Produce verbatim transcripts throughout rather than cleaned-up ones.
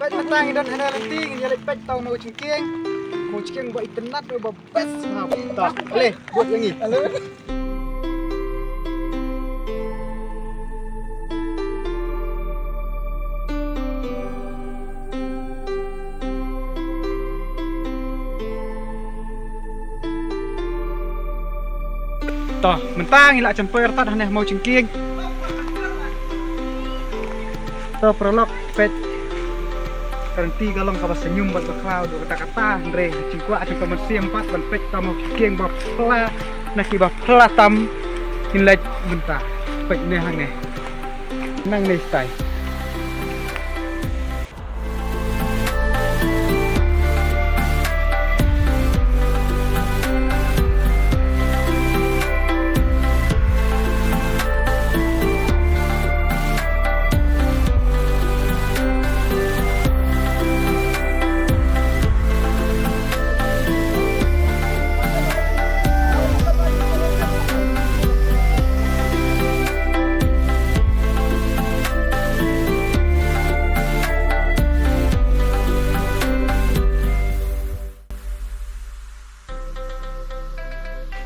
Mynta ngi don hangne lynti, ngin ïa leit peit tang maw jingkieng. Maw jingkieng ba itynnad, ba best ha. Ta, le, buat ïa ngi. To, mynta ngi la jan poi artat hangne ha maw jingkieng. To, paralok, peit. Ka lynti ka long kaba sngewbha bad ba khraw, dei kata kata, hynrei jingkwah jong ka mynsiem pat ban peit tang maw jingkieng ba phylla, na kiba phylla tam, ngin leit mynta. Peit ne hangne. Nangne stai.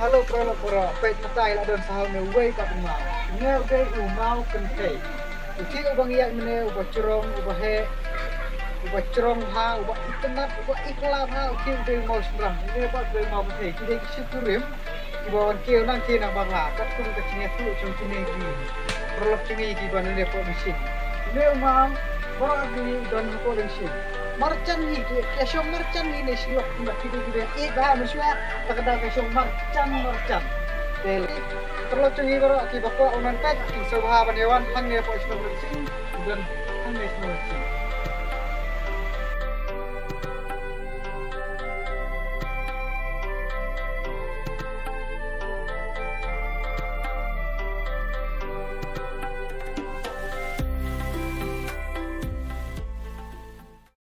Hello, paralok baroh, peit mynta ngi la don sa ha une uwei pat u maw. Une u dei u maw kynthei. U khie uba ngi ïaid mynne, uba jrong, uba heh, uba jrong bha, uba itynnad, uba ikhlad bha, u khie u dei u maw shynrang. Une pat u dei u maw kynthei. Ki dei ki shyntur rim. Kiba wan kiew nang kiew nang Bangla, katkum ka jingïathuh jong kine ki paralok jong ngi kiba nang hapoh Lyngshin. Une u maw, baroh kine don hapoh Lyngshin. Marjan hi, ki, ki shong marjan hi ne shlok kiba ki dei kiba ïeit bha mynshuwa, ta ka dei ka shong marjan marjan. Te paralok jong ngi baroh kiba kwah un wan peit, ki sngewbha ban ïa wan hangne hapoh shnong Lyngshin, don hangne shnong Lyngshin.